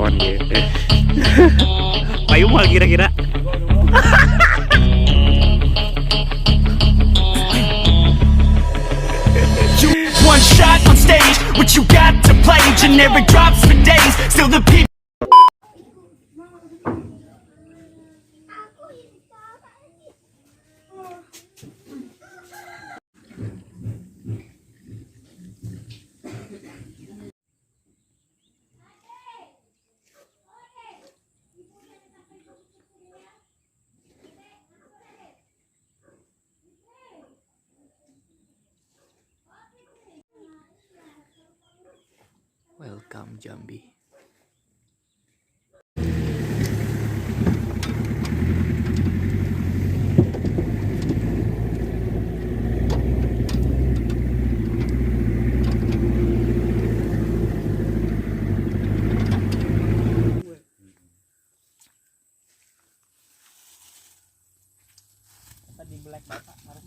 Parawan ge. Payu moal kira-kira. You one shot on stage, what you got to play? Generic drops for days, still the people. Welcome Jambi. Tadi black bapak sekarang.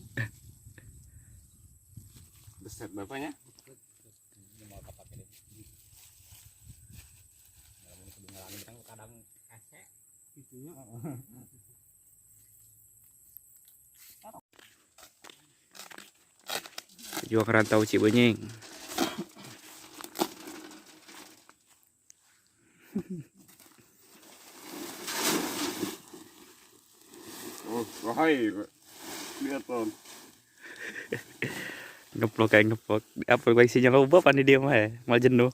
Besar bapaknya. Ini mau apa ini? Lamun kudu ngalami kan kadang ese. Itunya. Juang rantau Cibenying. Oh, wahai. Lihat ton. Ngeplok kayak ngeplok. Apa gue isinya loba pan di dia mah ya. Mal jenuh.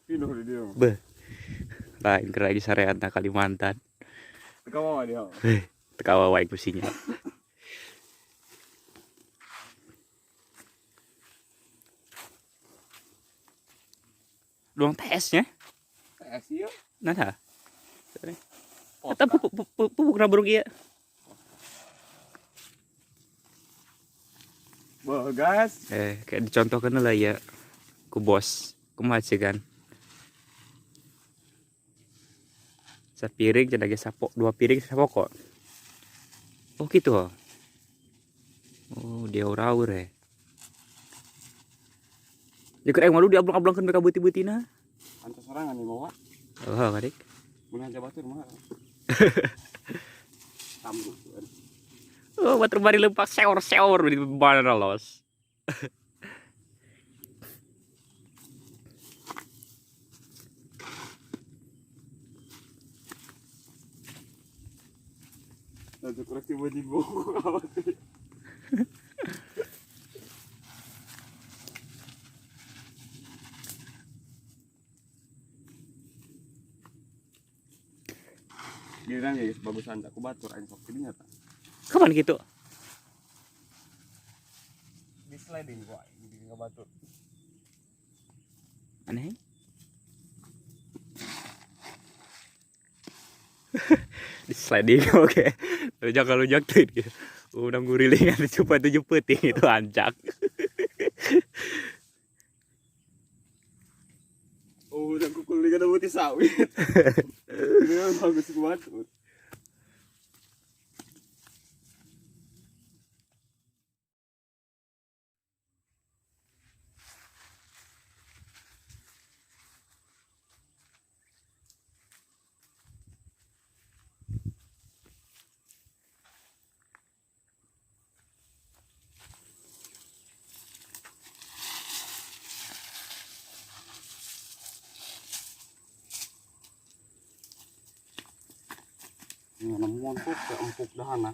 Pinuh di dia. Beh. Lain keur lagi syariat na Kalimantan. Teka wawa dia. Teka wae kusinya. Luang TS nya. TS ieu. Nah dah. Eta pupuk pupuk pupuk na burung ieu. Wah, gas. Eh, kayak dicontohkan lah ya. Ku bos, kumaha kan. Sapiring cenah ge sapo, dua piring sapokok. Oh gitu oh. Oh, dia uraur ya. Jika aing malu diablong-ablongkeun mereka beuti-beutina. Antos sorangan nih bawa. Oh, kadik. Mun aja batur mah. Tamru. Oh, batur bari leupak seor-seor di mana los. Lanjut kurang tiba di bawah. Giliran ya guys, bagusan aku batur aing sok dinya ta. Kapan gitu? Di sliding gua aing di batur. Aneh. Di sliding oke. Lujak lujak tuh dia. Udah ngurilingan coba tujuh peting itu ancak. Oh, udah kukul liga putih sawit. Ini kan bagus ku batur. Ini montok ke empuk dahan.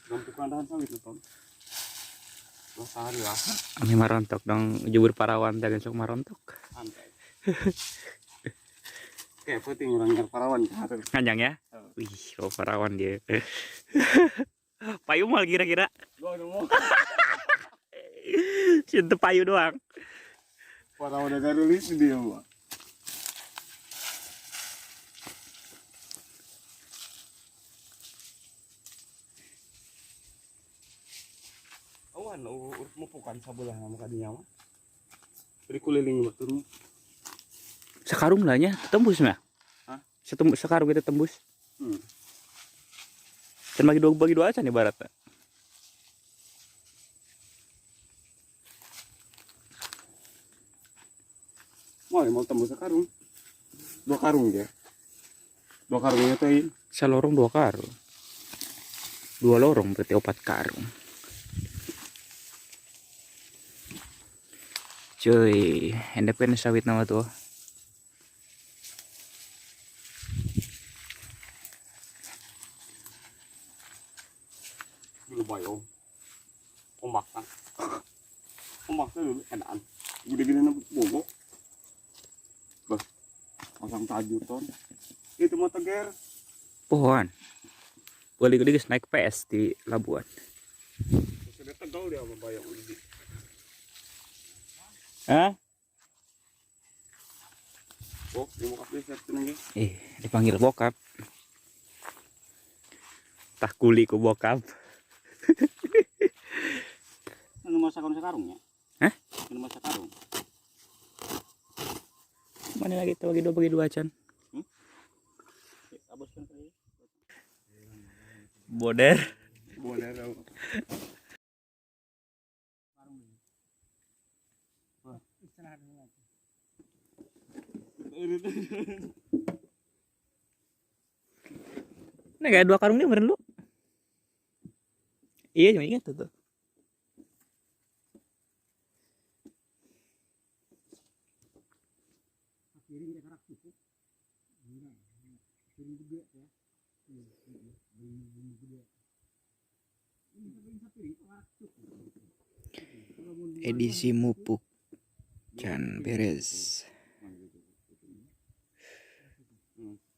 Empuk dahan sawit nonton. Lestari lah. Ini marontok dong jubur parawan dan sok marontok. Santai. Kayak penting orang nyar parawan Nganjang ya? Wih, oh parawan dia. Payu mal kira-kira. Cinta payu doang. Parawan udah rilis dia, Pak. Awan, mupukan sabelah nama kadinya mah. Beri kuliling batur. Sekarung lah nya, tembus mah. Hah? Sekarung kita tembus. Dan bagi dua aja nih barat. Mau tembus sekarung. Dua karung ya. Dua karungnya tuh ini. Salorong dua karung. Dua lorong berarti opat karung. Cuy, endep kan sawit nama tuh. Dulu bayong. Ombak kan. Ombak tuh dulu enakan. Gede-gede nabut bobok. Bah, pasang tajur ton. Itu mah teger. Pohon. Boleh gede geus naik PS di Labuan. Sudah tegal dia sama bayong ini. Hah? Oh, di bokap dia siap tenang ya. Eh, dipanggil bokap. Tah kuli ku bokap. Anu masakan sekarungnya? Hah? Anu masak karung. Mana lagi tuh bagi dua acan. Abos kan tadi. Boder. Boleh tau. Istirahat dulu. Nah, kayak dua karung ini meren lu. Iya, cuma ingat tuh. Piring dia karak cukup. Enggak. Piring gede ya. Piring gede. Ini piring sapiring karak cukup. Edisi mupuk. Can beres.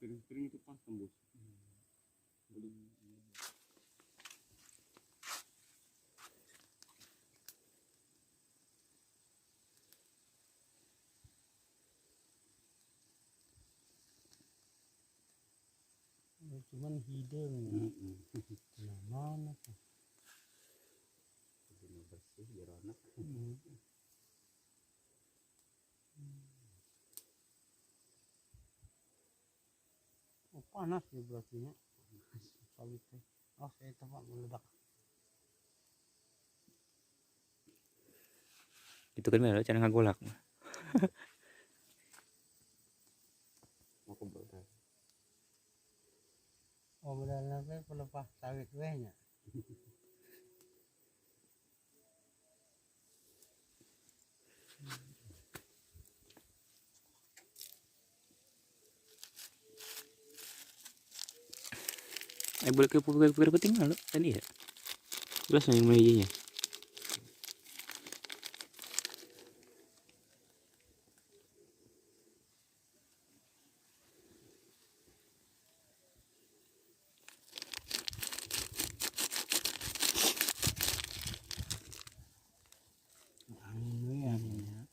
Piring-piring itu pas tembus. Cuman hidung. Nah, mana tuh? Bersih jerona. Oh, panas ya berarti nya. Sawit teh. Oh, saya tempat meledak. Itu kan merah cara ngagolak. Mau ke bawah. Oh, modalna teh pelepah sawit weh nya. Eh boleh ke ke penting lalu tadi ya. Belas yang mulai Angin we anginnya.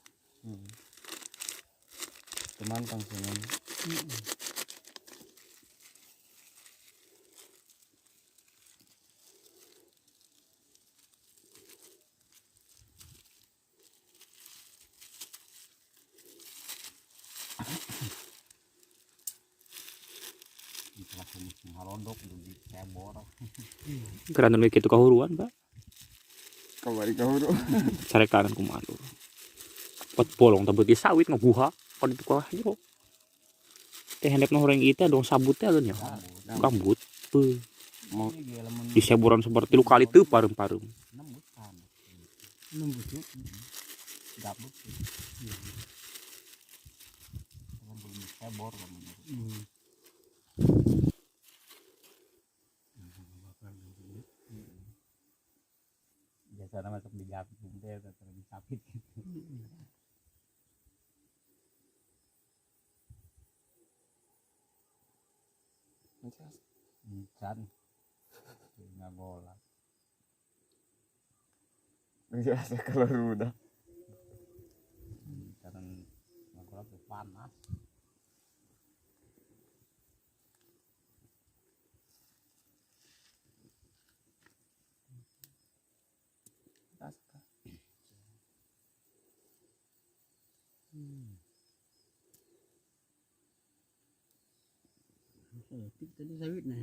Cuman tangsungan. Kerana mereka itu kahuruan, Pak. Kawari kahuru. Sarekaran kumaha. Pot bolong tabut di sawit ngaguha kon itu kah jero. Teh hendep mah horeng ieu teh dong sabut teh alun ya. Gambut. Peuh. Mau Di seboran seperti lu kali teu parem-parem. Nembus ya. Gabut sih. Cuman belum sebor kan. Biasanya masuk di gabung teh atau di sapit gitu. Encan. Nggak bola. biasa kalau udah. Karena nggak bola tuh panas. Selepik tadi sawitnya.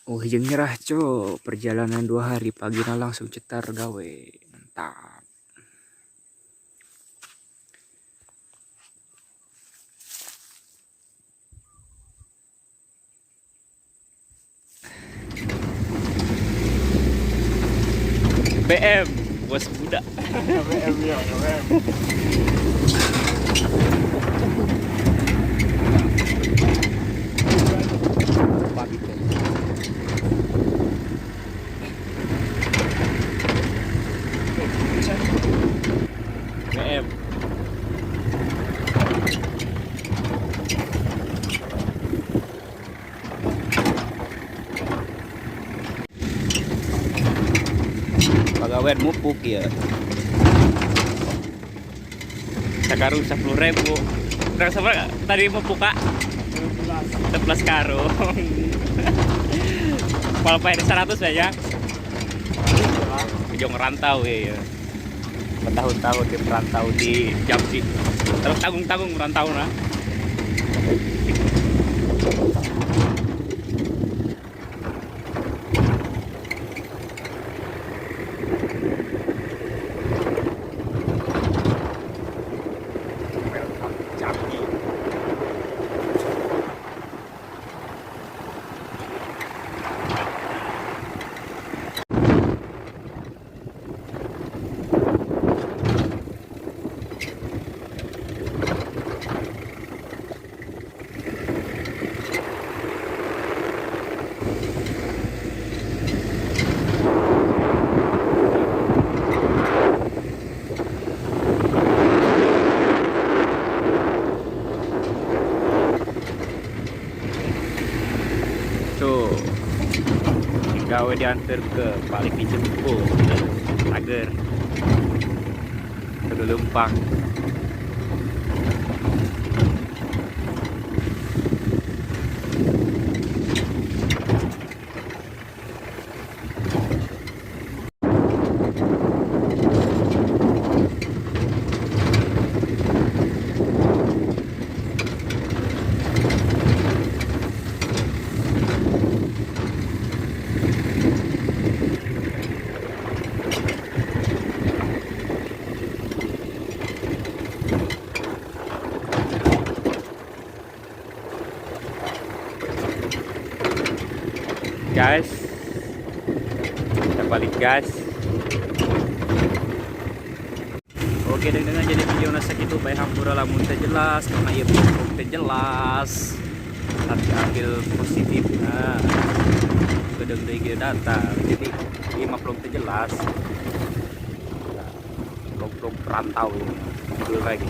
Oh, jeung nyerah, co. Perjalanan 2 hari pagi langsung cetar gawe. Mantap. Mantap. BM bos budak. BM ya, BM. BM. Pagawean mupuk ya. Sakarung 10.000. Berapa seberapa tadi mupuk kak? 11 karung. Kalau pahit 100 banyak. Ujung rantau ya. Ya. Bertahun-tahun dia merantau di Jambi. Terus tanggung-tanggung merantau nah. Welcome Jambi. Tuh, gawe diantar ke balik dijemput agar ke Lempang. Guys, kita balik guys. Oke, dengan jadi video nasa itu baik hampura lamun teu jelas karena ieu belum teu jelas, tapi ambil positif. Nah, gedeng deui ge datang, jadi ieu mah belum teu jelas. Nah, vlog-vlog perantau ini judul lagi.